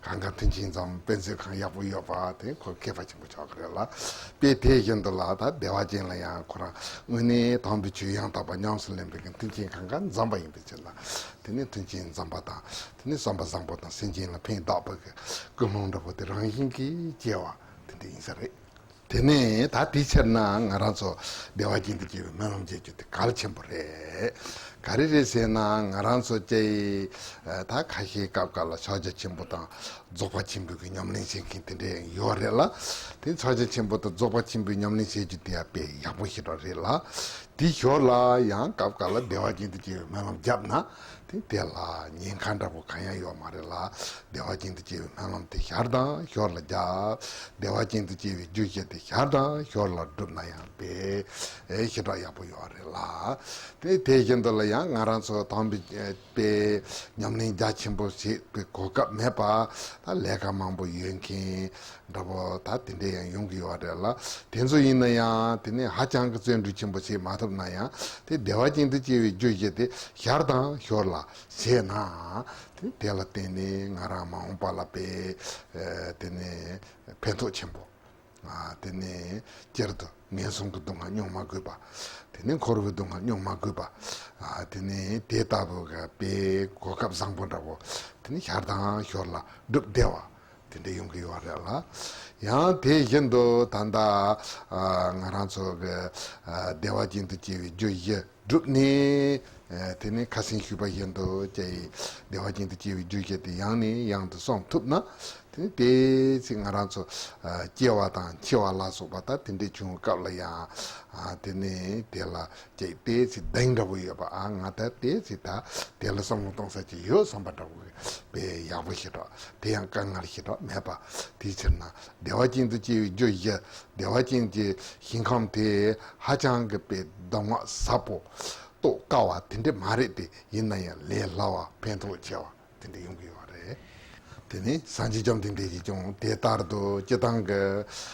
གང་ག་མཐུན་རྐྱེན་ཙམ། དཔེ་མཛོད་ཁང་ཡག་པོ་ཡོད་པ། དེ་ཁོ་མཁས་པ་ཆེན་པོ་ཆགས་ཀྱི་རེད་ལ། དཔེ་དེ་བཞིན་དུ་ལ་ད་བདེ་བ་ཅན་ལ་ཡང་ཁོ་རང་དངོས་གནས་དམ་པའི་ཆོས་ཡང་དག་པ་ཉམས་སུ་ལེན་པའི་གི་མཐུན་རྐྱེན་གང་ག་འཛོམས་པ་ཡིན་པའི་ཕྱིར་ན། དེ་ནི་མཐུན་རྐྱེན་འཛོམས་པ་དང་། དེ་ནི་བསམ་པ་བཟང་པོ་དང་སེམས་ཅན་ལ་ཕན་བཏགས་པའི་གི་ཀུན་སློང་འདྲ་པོ་དེ་རང་བཞིན་གྱིས་སྐྱེ་བ་དེ་འདྲ་ཡིན་ས་རེད། དེ་ནས་ད་དེའི་ཕྱིར་ན་ང་རང་ཚོ་བདེ་བ་ཅན་དུ་སྐྱེ་བའི་སྨོན་ལམ་བྱེད་རྒྱུ་དེ་གལ་ཆེན་པོ་རེད། ག་རེ་རེད་ཟེར་ན། ང་རང་ཚོ་ཀྱེ་ད་ཁ་ཤས་སྐབས་འགའ་ལ་ཕྱག་རྒྱ་ཆེན་པོ་དང་རྫོགས་པ་ཆེན་པོའི་གི་ཉམས་ལེན་བྱེད་མཁན་དེ་འདྲ་ཡང་ཡོད་རེད་ལ། དེ་ཕྱག་རྒྱ་ཆེན་པོ་དང་རྫོགས་པ་ཆེན་པོའི་ཉམས་ལེན་བྱེད་རྒྱུ་དེ་ཡང་དཔེ་ཡག་པོ་ཞེ་དྲག་རེད་ལ། དེའི་ཞོར་ལ་ཡང་སྐབས་འགའ་ལ་བདེ་བ་ཅན་དུ་སྐྱེ་བའི་སྨོན་ལམ་བརྒྱབ་ན། དེ་དེ་ལ་ཉེན་ཁ་འདྲ་པོ་གང་ཡང་ཡོད་མ་རེད་ལ། བདེ་བ་ཅན་དུ་སྐྱེ་བའི་སྨོན་ལམ་དེ་ཞར་དང་ཞོར་ལ་བརྒྱབ། བདེ་བ་ཅན་དུ་སྐྱེ་བའི་རྒྱུ་བཞི་དེ་ཞར་དང་ཞོར་ལ་བསྒྲུབས་ན་ཡང་དཔེ་ཞེ་དྲག་ཡག་པོ་ཡོད་རེད་ལ། དེ་དེ་བཞིན་དུ་ལ་ཡང་ང་རང་ཚོ་དམ་པའི་དཔེ་ཉམས་ལེན་རྒྱ་ཆེན་པོ་བྱེད་པའི་གོ་སྐབས་མེད་པ། ད་ལས་ཀ་མང་པོ་ཡོད་མཁན་འདྲ་པོ་ད་དེ་འདྲ་ཡང་ཡོང་གི་ཡོད་རེད་ལ། དེ་ཚོ་ཡིན་ན་ཡང་དེ་ནས་ཧ་ཅང་གི་བརྩོན་འགྲུས་ཆེན་པོ་བྱེད་མ་ཐུབ་ན་ཡང་། དེ་བདེ་བ་ཅན་དུ་སྐྱེ་བའི་རྒྱུ་བཞི་དེ་ཞར་དང་ཞོར་ལ་བྱས་ན། དེ་དེ་ལ་བརྟེན་ནས་ང་རང་མ་འོངས་པ་ལ་དཔེ་དེ་ནས་ཕན་ཐོགས་ཆེན་པོ། ཨ། དེ་ནས་སྤྱིར་དུ་ངན་སོང་གི་སྡུག་བསྔལ་མྱོང་མ་དགོས་པ། དེ་ནས་འཁོར་བའི་སྡུག་བསྔལ་མྱོང་མ་དགོས་པ། ཨ། དེ་ནས་དེ་ལྟ་བུ་གི་དཔེ་གོ་སྐབས་བཟང་པོ་འདྲ་པོ་དེ་ནས་ཞར་དང་ཞོར་ལ་བསྒྲུབས་བསྡད་པ། དེ་འདྲ་ཡོང་གི་ཡོད་རེད་ལ། ཡང་དེ་བཞིན་དུ་ད་ལྟ་ཨ་ང་རང་ཚོ་གི་ཨ་བདེ་བ་ཅན་དུ་སྐྱེ་བའི་རྒྱུ་བཞི་བསྒྲུབས་ནས། ཨ་དེ་ནས་ཁ་སང་ཞུས་པ་བཞིན་དུ་ཀྱེ་བདེ་བ་ཅན་དུ་སྐྱེ་བའི་རྒྱུ་བཞི་དེ་ཡང་ནས་ཡང་དུ་བསམ་ཐུབ་ན། དེ་ནས་དེ་ཚེ་ང་རང་ཚོ་ཨ་སྐྱེ་བ་དང་འཆི་བ་ལ་སོགས་པ་ད་དེ་འདྲའི་བྱུང་བའི་སྐབས་ལ་ཡང་། ཨ་དེ་ནས་དེ་ལ་ཀྱེ་དེ་ཚེ་གདེང་འདྲ་པོ་ཡོད་པ། ཨ་ང་ད་དེ་ཚེ་ད་དེ་ལ་བསམ་བློ་གཏོང་ས་ཅིག་ཡོད་བསམ་པ་འདྲ་པོ་དཔེ་ཡག་པོ་ཞེ་དྲག་དེ་ཡང་དཀའ་ངལ་ཞེ་དྲག་མེད་པ། དེའི་ཕྱིར་ན་བདེ་བ་ཅན་དུ་སྐྱེ་བའི་རྒྱུ་བཞི། བདེ་བ་ཅན་གྱི་ཞིང་ཁམས་དེ་ཧ་ཅང་གི་དཔེ་གདམས་ངག་ཟབ་པོ། རྟོགས་དཀའ་བ་དེ་འདྲ་མ་རེད་དེ། ཡིན་ན་ཡང་ལས་སླ་བ་ཕན་ཐོགས་ཆེ་བ་དེ་འདྲ་ཡོང་གི་ཡོད་རེད། དེ་ནས་སངས་རྒྱས་བཅོམ་ལྡན་འདས་ཀྱིས་ཀྱང་དེ་ལྟར་དུ་སྤྱིར་བཏང་གི་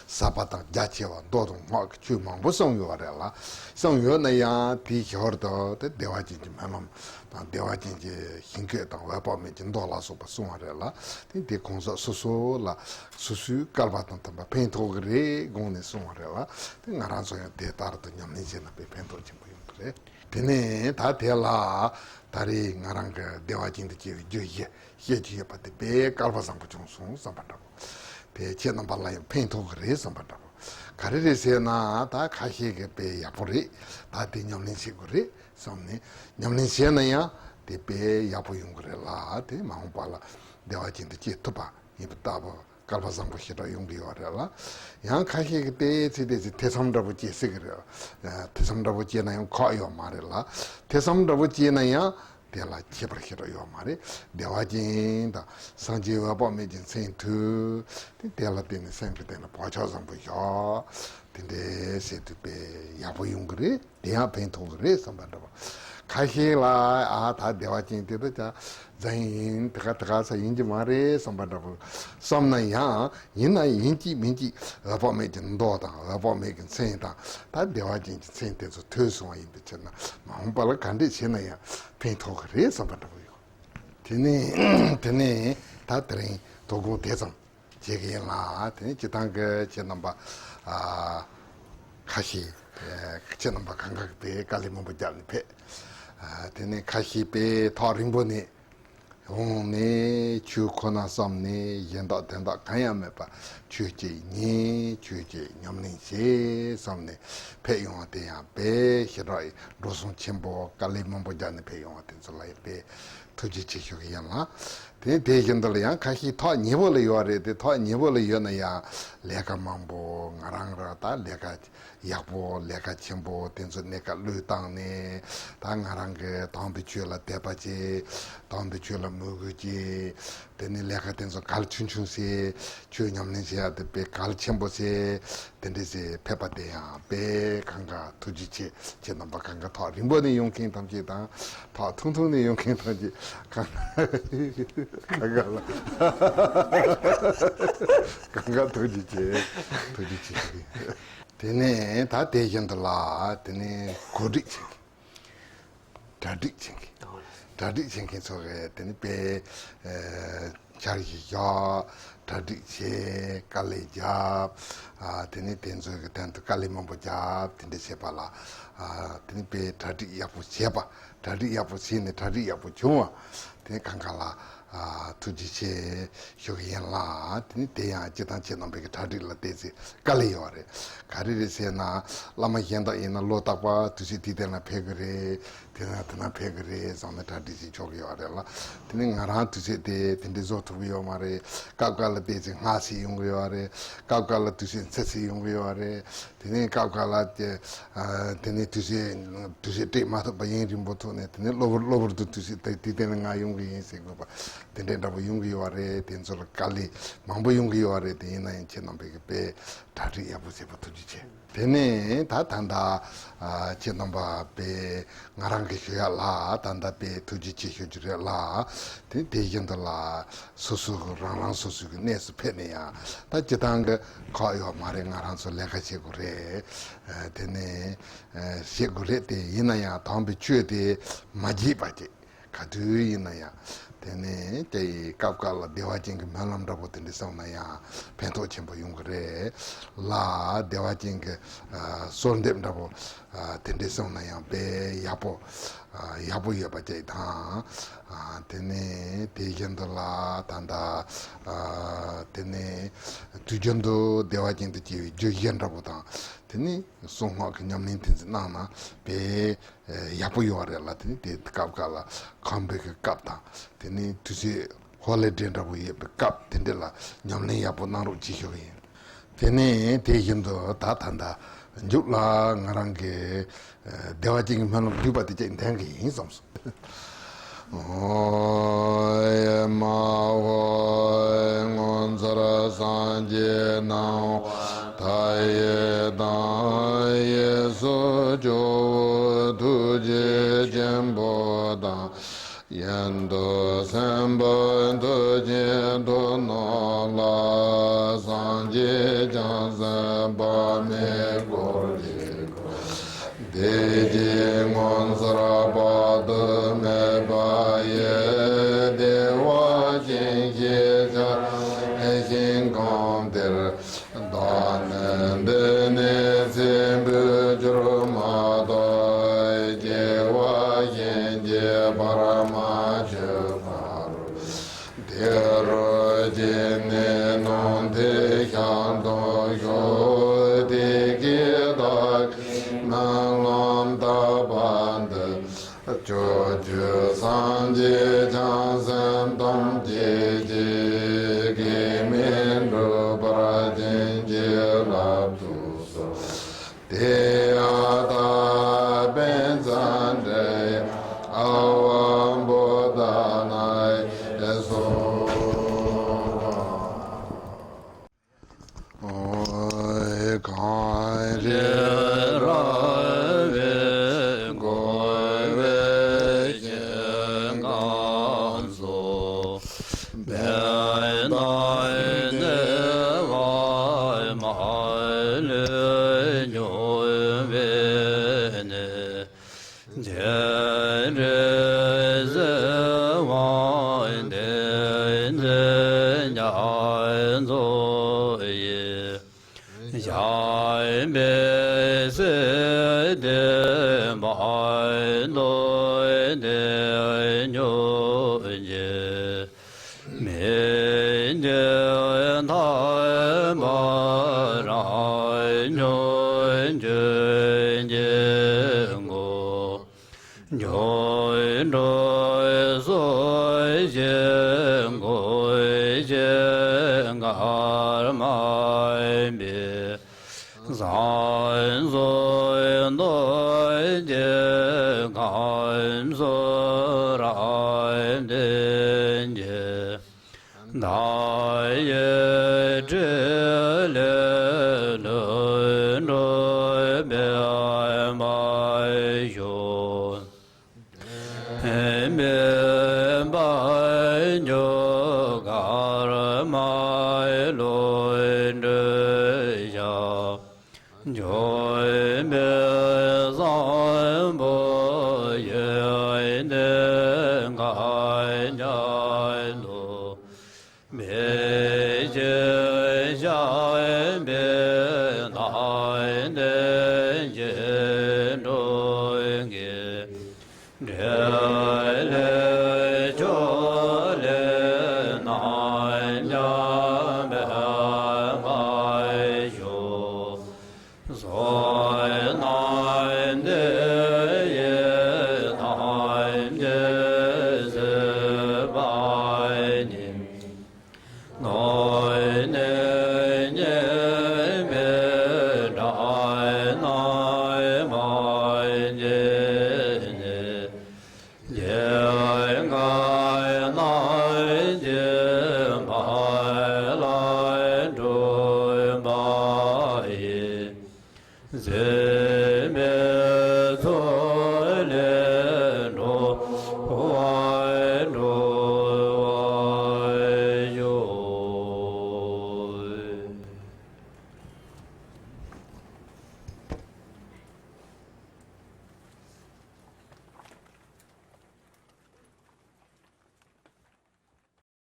ཟབ་པ་དང་རྒྱ་ཆེ་བ་མདོ་དང་སྔགས་ཀྱི་ཆོས་མང་པོ་གསུངས་ཡོད་རེད་ལ། གསུངས་ཡོད་ན་ཡང་དེའི་ཞོར་དུ་དེ་བདེ་བ་ཅན་གྱི་སྨོན་ལམ་དང་། བདེ་བ་ཅན་གྱི་ཞིང་བཀོད་དང་། འོད་དཔག་མེད་ཀྱི་མདོ་ལ་སོགས་པ་གསུངས་པ་རེད་ལ། དེ་དེ་གང་ཟག་སོ་སོ་ལ་སོ་སོའི་སྐལ་བ་དང་མཐུན་པ་ཕན་ཐོགས་ཀྱི་རེད་དགོངས་ནས་གསུངས་པ་རེད་ལ། དེ་ང་རང་ཚོ་ཡང་དེ་ལྟར་དུ་ཉམས་ལེན་བྱས་ན་དཔེ་ཕན་ཐོགས་ཆེན་པོ་ཡོང་གི་རེད། དེ་ནས་ད་དེ་ལ་ད་རེས་ང་རང་གི་བདེ་བ་ཅན་དུ་སྐྱེ་བའི་རྒྱུ་བཞི་བཤད་ཀྱི་ཡོད་པ་དེ་དཔེ་སྐལ་བ་བཟང་པོ་བྱུང་སོང་བསམ་པ་འདྲ་པོ། དེ་ཁྱེད་རྣམ་པ་ལ་ཡང་ཕན་ཐོགས་ཀྱི་རེད་བསམ་པ་འདྲ་པོ། ག་རེ་རེད་ཟེར་ན། ད་ཁ་ཤས་ཀྱིས་དཔེ་ཡག་པོ་རེད། ད་དེ་ཉམས་ལེན་བྱེད་དགོས་རེད་བསམ་ནས་ཉམས་ལེན་བྱས་ན་ཡང་དེ་དཔེ་ཡག་པོ་ཡོང་གི་རེད་ལ། དེ་མ་འོངས་པ་ལ་བདེ་བ་ཅན་དུ་སྐྱེ་ཐུབ་པ་ཡིན་པ་ལྟ་བུ་སྐལ་བ་བཟང་པོ་ཞེ་དྲག་ཡོང་གི་ཡོད་རེད་ལ། ཡང་ཁ་ཤས་ཀྱིས་དེ་ཚེ་དེ་ཚེ་ཐེ་ཚོམ་འདྲ་པོ་སྐྱེ་སྲིད་ཀྱི་རེད། ཐེ་ཚོམ་འདྲ་པོ་སྐྱེས་ན་ཡང་ཁག་ཡོད་མ་རེད་ལ། ཐེ་ཚོམ་འདྲ་པོ་སྐྱེས་ན་ཡང་དེ་ལ་ཁྱད་པར་ཞེ་དྲག་ཡོད་མ་རེད། བདེ་བ་ཅན་དང་སངས་རྒྱས་འོད་དཔག་མེད་ཀྱི་མཚན་ཐོས། དེ་དེ་ལ་བརྟེན་ནས་སེམས་ཀྱི་སྟེང་ལ་བག་ཆགས་བཟང་པོ་བཞག་དེ་འདྲའི་བྱེད་དུས་དཔེ་ཡག་པོ་ཡོང་གི་རེད། དེ་ཡང་ཕན་ཐོགས་ཀྱི་རེད་བསམ་པ་འདྲ་པོ། ཁ་ཤས་ལ་ཨ་ད་བདེ་བ་ཅན་དེ་ད་ཅག་རྫ་ཡིན་དེ་ག་དེ་ག་ས་ཡིན་གྱི་མ་རེད་བསམ་པ་འདྲ་པོ་བསམ་ན་ཡང་། ཡིན་ན་ཡིན་གཅིག་མིན་གཅིག་འོད་དཔག་མེད་ཀྱི་མདོ་དང་། འོད་དཔག་མེད་ཀྱི་མཚན་དང་། ད་བདེ་བ་ཅན་གྱི་མཚན་དེ་ཚོ་ཐོས་སོང་བ་ཡིན་པའི་ཕྱིར་ན། མ་འོངས་པ་ལ་ག་འདྲས་བྱས་ན་ཡང་ཕན་ཐོགས་ཀྱི་རེད་བསམ་པ་འདྲ་པོ་ཡོད། དེ་ནས་དེ་ནས་ད་དེ་རིང་དོ་དགོང་དེ་ཙམ་བྱེད་ཀྱི་ཡིན་ལ། དེ་ནས་སྤྱིར་བཏང་གི་ཁྱེད་རྣམ་པ་ཨ་ ཁ་ཤས་ཁྱེད་རྣམ་པ་གང་ག་གིས་དཔེ་དཀའ་ལས་མང་པོ་བརྒྱབ་ནས་ཕེབས། དེ་ནས་ཁ་ཤས་དཔེ་ཐག་རིང་པོ་ནས་འོང་ནས་ཆོས་ཁོ་ན་བསམ་ནས་གཞན་དག་དོན་དག་གང་ཡང་མེད་པ། ཆོས་ཅིག་ཉན། ཆོས་ཅིག་ཉམས་ལེན་བྱེད་བསམ་ནས་ཕེབས་ཡོང་བ་དེ་ཡང་དཔེ་ཞེ་དྲག་འགྲོ་སོང་ཆེན་པོ་དཀའ་ལས་མང་པོ་བརྒྱབ་ནས་ཕེབས་ཡོང་བ་དེ་ཚོ་ལ་ཡང་དཔེ་ཐུགས་རྗེ་ཆེ་ཞུ་གི་ཡིན་ལ། དེ་དེ་བཞིན་དུ་ལ་ཡང་ཁ་ཤས་ཐག་ཉེ་པོ་ལ་ཡོད་རེད། དེ་ཐག་ཉེ་པོ་ལ་ཡོད་ན་ཡང་ལས་ཀ་མང་པོ་ང་རང་ར་ད་ལས་ཀ་ཡག་པོ་ལས་ཀ་ཆེན་པོ་དེ་ཚོ་གནས་སྐབས་བློས་བཏང་ནས། ད་ང་རང་གི་དམ་པའི་ཆོས་ལ་དད་པ་བྱེད། དམ་པའི་ཆོས་ལ་མོས་གུས་བྱེད། དེ་ནས་ལས་ཀ་དེ་ཚོ་གལ་ཆུང་ཆུང་བྱེད། ཆོས་ཉམས་ལེན་བྱེད་ཡ་དེ་དཔེ་གལ་ཆེན་པོ་བྱེད། དེ་འདྲ་བྱེད་ཕེབས་པ་དེ་ཡང་དཔེ་གང་ག་ཐུགས་རྗེ་ཆེ། ཁྱེད་རྣམ་པ་གང་ག་ཐག་རིང་པོ་ནས་ཡོང་མཁན་ཐམས་ཅད་དང་། ཐག་ཐུང་ཐུང་ནས་ཡོང་མཁན་ཐམས་ཅད་གང་ག་གང་ག་ལ་གང་ག་ཐུགས་རྗེ་ཆེ། ཐུགས་རྗེ་ཆེ། དེ་ནས་ད་དེ་བཞིན་དུ་ལ་དེ་ནས་གོ་སྒྲིག་བྱེད་མཁན། གྲ་སྒྲིག་བྱེད་མཁན། གྲ་སྒྲིག་བྱེད་མཁན་ཚོ་གིས་དེ་ནི་དཔེ་འཆར་གཞི་བཞག་གྲ་སྒྲིག་བྱེད། དཀའ་ལས་བརྒྱབ། དེ་ནི་དེ་ཚོ་གི་དོན་དུ་དཀའ་ལས་མང་པོ་བརྒྱབ། དེ་འདྲ་བྱེད་པ་ལ་དེ་ནི་དཔེ་གྲ་སྒྲིག་ཡག་པོ་བྱེད་པ། གྲ་སྒྲིག་ཡག་པོ་བྱས་ནས་གྲ་སྒྲིག་ཡག་པོ་བྱུང་བ། དེ་ནི་གང་ག་ལ་ཐུགས་རྗེ་ཆེ་ཞུ་གི་ཡིན་ལ། དེ་ནི་དེ་ཡང་སྤྱིར་བཏང་ཁྱེད་རྣམ་པའི་གི་གྲ་སྒྲིག་ལ་བལྟས་ཚེ་དཀའ་ལས་ཡོད་རེད། ག་རེ་རེད་ཟེར་ན། བླ་མ་གཞན་དག་ཡིན་ན་ལོ་རྟག་པར་དུས་ཚོད་དེ་དེ་ན་ཕེབས་གི་རེད། དེ་ན་དེ་ན་ཕེབས་གི་རེད་བསམ་ནས་གྲ་སྒྲིག་བྱེད་ཆོག་གི་ཡོད་རེད་ལ། དེ་ནི་ང་རང་དུས་ཚོད་དེ་དེ་འདྲའི་བཟོ་ཐུབ་ཀྱི་ཡོད་མ་རེད། སྐབས་འགའ་ལ་བལྟས་ཚེ་སྔ་ཕྱི་ཡོང་གི་ཡོད་རེད། སྐབས་འགའ་ལ་དུས་ཚོད་ཚེ་ཕྱི་ཡོང་གི་ཡོད་རེད། དེ་ནས་སྐབས་འགའ་ལ་དེ་ཨ་དེ་ནས་དུས་ཚོད་དུས་ཚོད་སྤྲད་མ་ཐུབ་པ་ཡུན་རིང་པོ་ཐུག་ནས། དེ་ནས་གློ་བུར་གློ་བུར་དུ་དུས་ཚོད་དེ་དེ་དེ་ནས་ང་ཡོང་གི་ཡིན་ཟེར་དགོས་པ་དེ་འདྲའི་འདྲ་པོ་ཡོང་གི་ཡོད་རེད། དེ་ཚོ་ལ་དཀའ་ལས་མང་པོ་ཡོང་གི་ཡོད་རེད། དེ་ཡིན་ན་ཡང་ཁྱེད་རྣམ་པས་ཀྱི་དཔེ་གྲ་སྒྲིག་ཡག་པོ་བྱེད་པ་ཐུགས་རྗེ་ཆེ། དེ་ནས་ད་ད་ལྟ་ཨ་ཁྱེད་རྣམ་པ་དཔེ་ང་རང་གི་ཞུ་ཡག་ལ་ད་ལྟ་དཔེ་ཐུགས་རྗེ་ཆེ་ཞུ་རྒྱུ་རེད་ལ། དེ་དེ་བཞིན་དུ་ལ་སོ་སོ་རང་རང་སོ་སོའི་གི་གནས་སུ་ཕེབས་ནས་ཡང་ད་སྤྱིར་བཏང་གི་ཁག་ཡོད་མ་རེད། ང་རང་ཚོ་ལས་ཀ་བྱེད་དགོས་རེད། ཨ་དེ་ནས་ཨ་བྱེད་དགོས་རེད། དེ་ཡིན་ན་ཡང་དམ་པའི་ཆོས་དེ་མ་བརྗེད་པ་བྱེད། ག་དུས་ཡིན་ན་ཡང་། དེ་ནས་དེ་ཡི་སྐབས་འགའ་ལ་བདེ་བ་ཅན་གྱི་སྨོན་ལམ་འདྲ་པོ་དེ་འདྲ་བསྲུངས་ན་ཡང་ཕན་ཐོགས་ཆེན་པོ་ཡོང་གི་རེད་ལ། བདེ་བ་ཅན་གྱི་ཨ་གསོལ་འདེབས་འདྲ་པོ་ཨ་དེ་འདྲ་བསྲུངས་ན་ཡང་དཔེ་ཡག་པོ་ཨ་ཡག་པོ་ཡོད་པ་བཅས་དང་། ཨ་དེ་ནས་དེ་བཞིན་དུ་ལ་ད་ལྟ་ཨ་དེ་ནས་དུས་རྒྱུན་དུ་བདེ་བ་ཅན་དུ་སྐྱེ་བའི་རྒྱུ་བཞི་འདྲ་པོ་དང་། དེ་ནས་གསང་སྔགས་ཀྱི་ཉམས་ལེན་དེ་ཚོ་གནང་ན་དཔེ་ཡག་པོ་ཡོད་རེད་ལ། དེ་ནི་དེ་སྐབས་འགའ་ལ་ཁམས་པའི་གི་སྐབས་དང་། དེ་ནི་དུས་ཚོད་ཧོ་ལི་ཌེ་འདྲ་པོ་ཡོད་པའི་སྐབས་དེ་འདྲ་ལ་ཉམས་ལེན་ཡག་པོ་གནང་རོགས་ཅེས་ཞུ་གི་ཡིན། དེ་ནས་དེ་བཞིན་དུ་ད་ད་ལྟ་མཇུག་ལ་ང་རང་གི་བདེ་བ་ཅན་གྱི་སྨོན་ལམ་བསྡུས་པ་དེ་ཅིག་འདོན་གི་ཡིན་བསམས་སོང་། ཨོ་ཡེ་མ་ཧོ། ངོ་མཚར་སངས་རྒྱས་སྣང་བ་མཐའ་ཡས་དང་། གཡས་སུ་ཇོ་བོ་ཐུགས་རྗེ་ཆེན་པོ་དང་། གཡོན་དུ་སེམས་དཔའ་མཐུ་ཆེན་ཐུབ་རྣམས་ལ། སངས་རྒྱས་བྱང་སེམས་དཔག་མེད་སྐུར་བཞེས་སྐུ། བདེ་སྐྱིད་ངོ་མཚར་དཔག་ཏུ་མེད་པ་ཡི། བདེ་བ་ཅན་ཞེས་བྱ་བའི་ཞིང་ཁམས་དེར། བདག་ནི་འདི་ནས་ཚེ་འཕོས་གྱུར་མ་ཐག། སྐྱེ་བ་གཞན་གྱི་བར་མ་ཆོད་པ་རུ། དེ་རུ་སྐྱེས་ནས་ནམ་མཁའི་ཤར་དུ་ཤོག། དེ་སྐད་བདག་གིས་སྨོན་ལམ་བཏབ་པ་འདི། ཕྱོགས་བཅུའི་སངས་རྒྱས་བྱང་སེམས་ཐམས་ཅད་ཀྱིས། གེགས་མེད་འགྲུབ་པར་བྱིན་གྱིས་བརླབ་ཏུ་གསོལ། དེ་ཡང་དག་པའི་མཚན་བསྒྲགས་ཨ་ཝ་བོ་དྷ་ནཱ་ཡེ་སྭཱ་ཧཱ། གངས་རི་ར་བས་བསྐོར་བའི་ཞིང་ཁམས་སུ། བས་མཐའི་བདེ་བ་མ་ལུས་མྱོང་བའི་གནས། རྗེ་རེ་གཟིགས་དབང་ལྡན་འདི་ཉིད་མཉམ་རྫོགས་ཡི། ཞབས་པད་སྲིད་མཐའི་མ་ལུས་ནས་མྱུར་མྱོང་། མི་མཇེད་མཐའ་མར་མྱུར་མགོན་གྱི་ངོ་། སྒྱུ་འཕྲུལ་སོགས་ཀྱི་སྒོ་ཕྱེ་འགལ་མེད་པའི། བསམ་རྫོགས་རྣམས་ཀྱི་ཁམས་གསུམ་རབ་བརྟན་གྱི། བདག་ཡི་ཕྲིན་ལས་ལྷུན་གྲུབ་པདྨར་བཞུགས། མི་འཕགས་མྱུ་གུ་དཀར་དམར་ལྷུན་གྲུབ་ཞལ། འབྱུང་པོའི་བཟང་པོ་ཡོན་ཏན་མཁའ་མཉམ་དུ། མི་ཕྱེད་ཞབས་པད་ནང་བསྟན་རྒྱན་དྲུག་གི། འབྲེལ་ལས་ཕྱོགས་ལས་རྣམ་མཉམ་པདྨར་བཞུགས། བསོད་ནམས་འདི་ཡིས་ཐམས་ཅད་གཟིགས་པ་ཉིད། སྣོད་ནི་